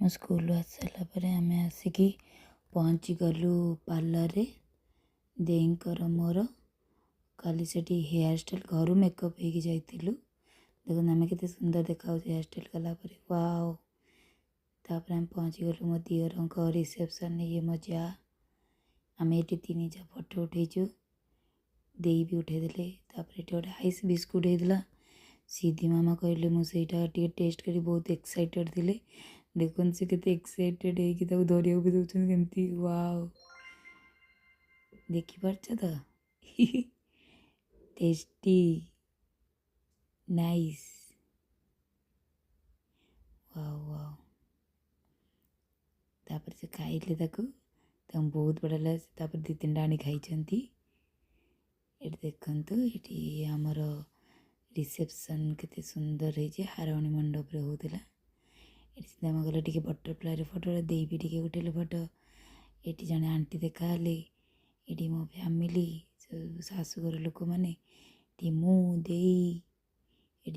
ମୁଁ ସ୍କୁଲରୁ ଆସି ସାରିଲା ପରେ ଆମେ ଆସିକି ପହଞ୍ଚିଗଲୁ ପାର୍ଲରରେ, ଦେଇଙ୍କର ମୋର। କାଲି ସେଠି ହେୟାର ଷ୍ଟାଇଲ୍, ଘରୁ ମେକଅପ୍ ହେଇକି ଯାଇଥିଲୁ। ଦେଖନ୍ତୁ, ଆମେ କେତେ ସୁନ୍ଦର ଦେଖାଯାଉଛି ହେୟାର ଷ୍ଟାଇଲ୍ କଲା ପରେ। ୱାଓ! ତାପରେ ଆମେ ପହଞ୍ଚିଗଲୁ ମୋ ଦିଅରଙ୍କ ରିସେପସନ୍। ଇଏ ମୋ ଯା। ଆମେ ଏଠି ତିନି ଯା ଫଟୋ ଉଠେଇଛୁ, ଦେଇ ବି ଉଠେଇଦେଲେ। ତାପରେ ଏଠି ଗୋଟେ ଆଇସ୍ ବିସ୍କୁଟ୍ ହେଇଥିଲା। ସିଧି ମାମା କହିଲେ, ମୁଁ ସେଇଟା ଟିକେ ଟେଷ୍ଟ କରି, ବହୁତ ଏକ୍ସାଇଟେଡ଼୍ ଥିଲେ। ଦେଖନ୍ତୁ, ସେ କେତେ ଏକ୍ସାଇଟେଡ଼୍ ହେଇକି ତାକୁ ଧରିବାକୁ ବି ଦେଉଛନ୍ତି କେମିତି। ୱାଓ! ଦେଖିପାରୁଛ ତ? Tasty, nice, wow wow. ତାପରେ ସେ ଖାଇଲେ ତାକୁ, ତାଙ୍କୁ ବହୁତ ବଢ଼ିଆ ଲାଗିଲା। ତାପରେ ଦୁଇ ତିନିଟା ଆଣି ଖାଇଛନ୍ତି। ଏଠି ଦେଖନ୍ତୁ, ଏଠି ଆମର ରିସେପସନ୍ କେତେ ସୁନ୍ଦର ହେଇଛି। ହାରମଣି ମଣ୍ଡପରେ ହେଉଥିଲା। ଏଠି ସିଧା ଗଲେ ଟିକେ ବଟରଫ୍ଲାଏର ଫଟୋ, ଦେଇ ବି ଟିକେ ଉଠେଇଲେ ଫଟୋ। ଏଠି ଜଣେ ଆଣ୍ଟି ଦେଖାହେଲେ। ଏଠି ମୋ ଫ୍ୟାମିଲି, ଶାଶୁଘର ଲୋକମାନେ। ଏଠି ମୁଁ, ଦେଇ